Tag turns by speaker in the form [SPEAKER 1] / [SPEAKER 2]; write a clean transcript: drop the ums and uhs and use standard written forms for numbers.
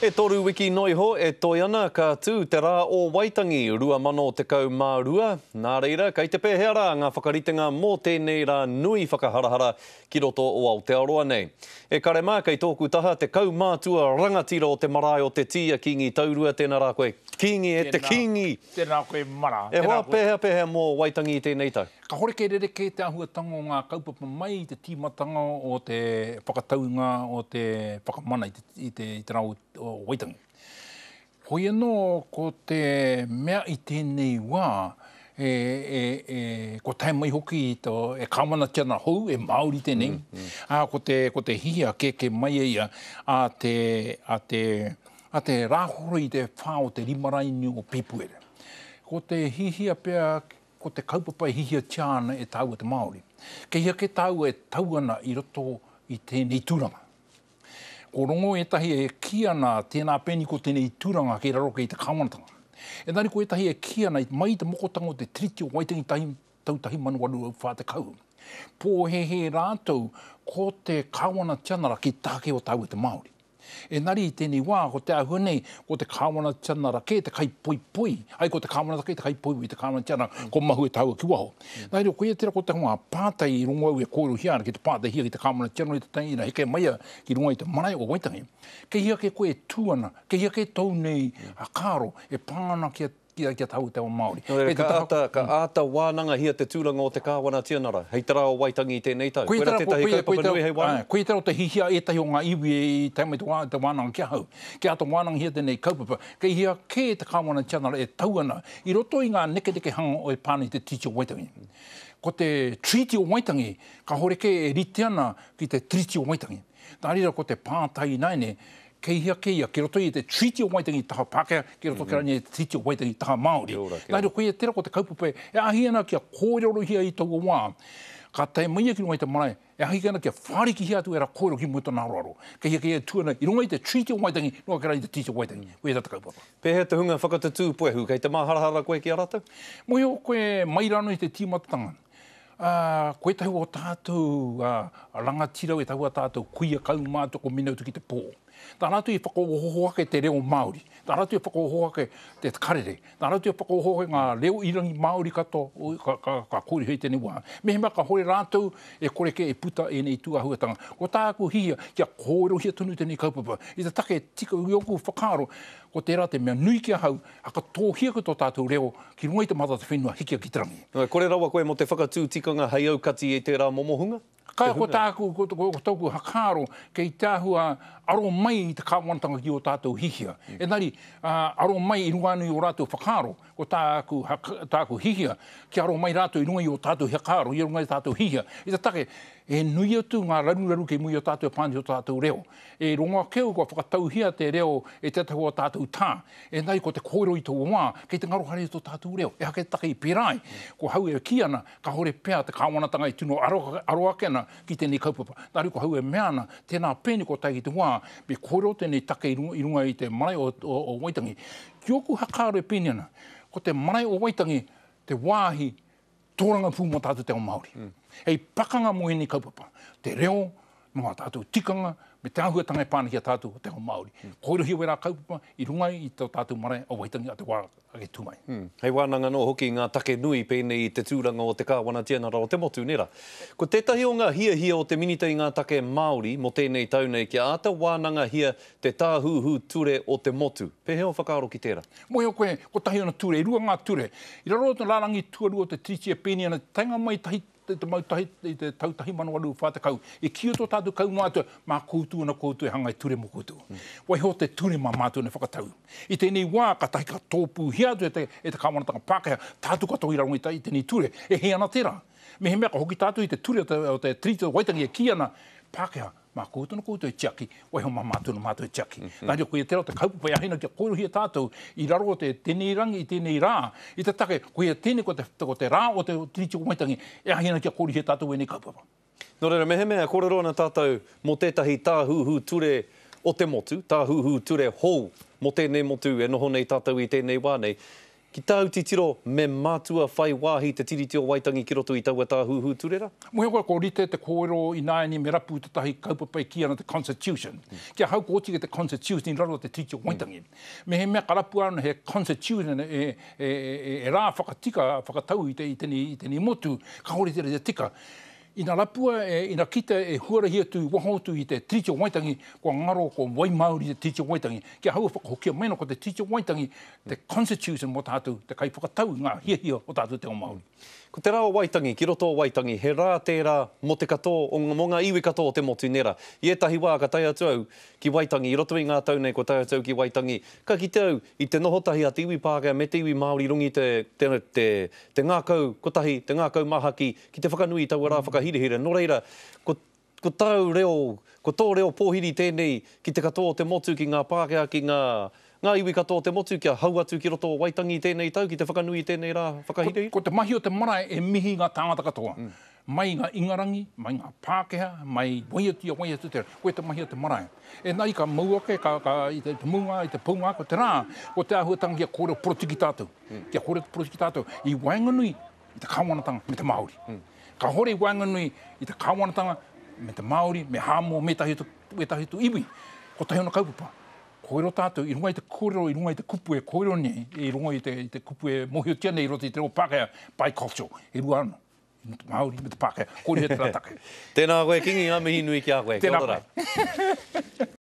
[SPEAKER 1] E toru wiki noa iho e toe ana ka tū te Rā o Waitangi 2012, nā reira, kei te pēhea rā ngā whakaritenga mō tēnei rā nui whakaharahara ki roto o Aotearoa nei. E kare mā, kei tōku taha te kaumātua rangatira o te marae o Te Tī a Kīngi Taurua, tēnā rā koe Kīngi, e te Kīngi!
[SPEAKER 2] Tēnā koe Mara,
[SPEAKER 1] E hoa, pēhea pēhea mō Waitangi i tēnei tau?
[SPEAKER 2] Kahore kē rerekē te āhuatanga o ngā kaupapa mai i te tīmatanga o te whakataunga o te whakamana i te, i te, i te rā o, o Waitangi. Hoi anō ko te mea i tēnei wā, e, e, e, kua tae mai hoki i to, e kāwanatia ana hou, e Māori tēnei, mm, mm. Ā, ko te, ko te hihia kēkē mai e ia a te, a te, a te rāhoroi i te whā o te rimaraini o Pēpuere. Ko te hihia pea Ko te kaupapa e hihiatia ana e tāua te Māori. Kei hea kē tāua e tau ana i roto i tēnei tūranga? Ko rongo ētahi e kī ana tēnā pēni ko tēnei tūranga kei raro kei te kāwanatanga. Engari ko ētahi e kī ana mai i te mokotanga o te Tiriti o Waitangi tahi tau 1840, pōhēhē rātou ko te Kāwana Tianara ki tāke o tāua te Māori. Engari i tēnei wā, ko te āhua nei, ko te Kāwana Tianara kē te kaipoipoi, ai ko te Kāwanata kē te kaipoipoi i te Kāwana Tianara, ko Mahue tāua ki waho. Nā reira, koia tērā ko te ngā pātai i rongo au e kōrerohia ana ki te pātaihia ki te Kāwana Tianara i te tangi ina heke mai ia ki runga i te marae o Waitangi. Kei hea kē koe e tū ana, kei hea kē tōu nei whakaaro e pā ana ki a ki a tāua te ao Māori.
[SPEAKER 1] Nō reira, ka āta, ka āta wānangahia te tūranga o te Kāwana Tianara hei te rā o Waitangi i tēnei tau. Koira tētahi kaupapa nui hei wānanga?
[SPEAKER 2] Koia tērā o te hihia ētahi o ngā iwi i tae mai te wā, te wānanga ki ahau. Kia āta wānangahia tēnei kaupapa, kei hea kē te Kāwana Tianara e tau ana i roto i ngā nekenekehanga e pā ana i te Tiriti o Waitangi. Ko te Treaty o Waitangi, kāore kē e rite ana ki te Tiriti o Waitangi. Nā reira ko te pātai ināianei, kei hea kē ia, ki roto i te Treaty o Waitangi taha Pākehā, ki roto mm -hmm. i te Treaty o Waitangi taha Māori. Kia ora, kia ora. Nā reira, koia tērā ko te kaupapa e āhei ana kia kōrerohia i taua wā. Ka tae mai ia ki runga i te marae, e āhei ana kia whārikihia atu ērā kōrero ki mua i tōna aroaro. Kei hea kē ia e tū ana i runga i te Treaty o Waitangi, noa ake rā i te Treaty o Waitangi. Mm. Koia tā te kaupapa.
[SPEAKER 1] Pēhea te hunga whakatatū puehu, kei te māharahara koe ki a rātou?
[SPEAKER 2] Mōhio koe mai rānō i te tīmatatanga. Ā, ko ētahi o tātou rangatira, ētahi o tātou kuia kaumātua ko Minautu ki te pō. Tā rātou i whakaohooho ake te reo Māori, tā rātou i whakaohooho ake te karere, tā rātou i whakaohooho ake ngā reo irangi Māori katoa ka, ka, ka kōrero i tēnei wā. Mehemea kāore rātou e kore kē e puta ēnei tūāhuatanga. Ko tāku hihia kia kōrerohia tonu tēnei kaupapa. I te take tika i ōku whakaaro, ko tērā te mea nui ki ahau, Whakatōhia ki tō tātou reo ki runga i te mata o te whenua hikia ki te rangi.
[SPEAKER 1] E kore rawa koe mō te whakatū tikanga hei aukati i tērā momo hunga?
[SPEAKER 2] Ka, ko tāku, ko, ko, ko tōku whakaaro, kei te āhua aro mai i te kāwanatanga ki ō tātou hihia. Engari, aro mai i runga anō i ō rātou whakaaro, ko tāku, tāku hihia, kia aro mai rātou i runga i ō tātou whakaaro, i runga i tātou hihia. I te take, he nui atu ngā raruraru kei mua i a tātou e pā ana ki ō tātou reo. E rongo ake au kua whakatauhia te reo e tētahi o ā tātou tā, engari ko te kōrero i taua wā, kei te ngaro haere tō tātou reo. Ehake te take i pērā ai. Ko hau e kī ana, kāore pea te kāwanatanga e tino aro, aro ake ana ki tēnei kaupapa. Nā reira ko hau e mea ana, tēnā pēne kua tae ki te wā, me kōrero tēnei take i runga, i runga i te marae o, o, o Waitangi. Ki ōku whakaaro e pēnei ana, ko te marae o Waitangi te wāhi tōrangapū mō tātou te ao Māori. Mm. Hei pakanga mō ēnei kaupapa, te reo, mō ngā tātou tikanga, me te āhuatanga e pā ana ki a tātou o te ao Māori. Mm. Kōrerohia wērā kaupapa i runga i tō tātou marae o Waitangi a te wā ake tū mai.
[SPEAKER 1] Mm. Hei wānanga anō hoki ngā take nui pēnei i te tūranga o te Kāwana Tianara o te motu, nē rā. Ko tētahi o ngā hiahia o te Minita i ngā take Māori mō tēnei tau nei kia āta wānangahia te tāhuhu ture o te motu. Pēhea ō whakaaro ki tērā?
[SPEAKER 2] Mōhio koe, kotahi ona ture, e rua ngā ture. I raro o te rārangi tuarua o te Tiriti e pēni ana te taenga mai tahi, te mau tahi i te tau 1840, i kīia tō tātou kaumātua, mā koutou ana koutou e hanga he ture mō koutou. Waiho te ture mā mātou ana whakatau. I tēnei wā, kātahi ka tōpūhia atu e te, e te kāwanatanga Pākehā, tātou katoa i raro i tēnei ture. E hē ana tērā. Mehemea ka hoki tātou i te ture o te, o te Tiriti o Waitangi e kī ana, Pākehā, Mā koutou na koutou e tiaki, waiho mā mātou na mātou e tiaki. Nā reira, koia tērā o te kaupapa e āhei kia kōrerohia tātou i raro o te tēnei rangi, i tēnei rā, i te take, koia tēnei ko te, ko te rā o te Tiriti o Waitangi e āhei ana kia kōrerohia tātou ēnei kaupapa.
[SPEAKER 1] Nō reira, mehemea e kōrero ana tātou mō tētahi tāhuhu ture o te motu, tāhuhu ture hou mō tēnei motu e noho nei tātou i tēnei wā nei, Ki tāu titiro, me mātua whai wāhi te Tiriti o Waitangi ki roto i taua tāhuhu ture rā?
[SPEAKER 2] Moe koe, ko rite te kōrero ināianei me rapu tētahi kaupapa e kī ana te Constitution. Ki ahau ko oti te Constitution i raro o te Tiriti o Waitangi. Mehemea ka rapua ana he Constitution e, e, e, e rā whakatika, whakatau i, te, i, tēnei, i tēnei motu, kāore tērā te tika. Ina rapua, e, ina kitea e huarahi atu i waho atu i te Tiriti o Waitangi, kua ngaro ko Waimauri te Tiriti o Waitangi. Ki ahau e whakahokia mai ana ko te Tiriti o Waitangi te constitution mō tātou, te kaiwhakatau i ngā hiahia o tātou te ao Māori.
[SPEAKER 1] Ko te rā o Waitangi, ki roto o Waitangi, he rā tērā mō te katoa, mō ngā iwi katoa o te motu, nē rā. I ētahi wā ka tae atu au ki Waitangi, i roto i ngā tau nei kua tae atu au ki Waitangi, ka kite au i te noho tahi a te iwi Pākehā me te iwi Māori i runga i te, te, te, te ngākau kotahi, te ngākau mahaki, ki te whakanui i taua rā whakahirahira. Nō reira, ko, ko tāu reo, ko tō reo pōhiri tēnei ki te katoa o te motu, ki ngā Pākehā, ki ngā, ngā iwi katoa o te motu kia hau atu ki roto o Waitangi i tēnei tau, ki te whakanui i tēnei rā whakahirahira.
[SPEAKER 2] Ko, ko te mahi o te marae e mihi ngā tāngata katoa, mai ngā Ingarangi, mai ngā Pākehā, mai wai atu ia wai atu tērā. Koia te mahi a te marae. Engari ka mau ake, ka, ka, i te, te munga, i te pounga ake o te rā, ko te āhuatanga kia kōrero porotiki tātou. Kia kōrero porotiki tātou i waenganui i te kāwanatanga me te Māori. Kāhore i waenganui i te kāwanatanga me te Māori, me Hāmoa, me ētahi atu, ētahi atu iwi. Kotahi ona kaupapa. Kōrero tātou i runga i te kōrero, i runga i te kupu e kōrero nei, i runga i te, i te kupu e mōhiotia nei i roto i te reo Pākehā, bicultural, e rua anō, te Māori me te Pākehā. Kōrero te rā take.
[SPEAKER 1] Tēnā koe Kingi, ngā mihi nui ki a koe.
[SPEAKER 2] Tēnā koe.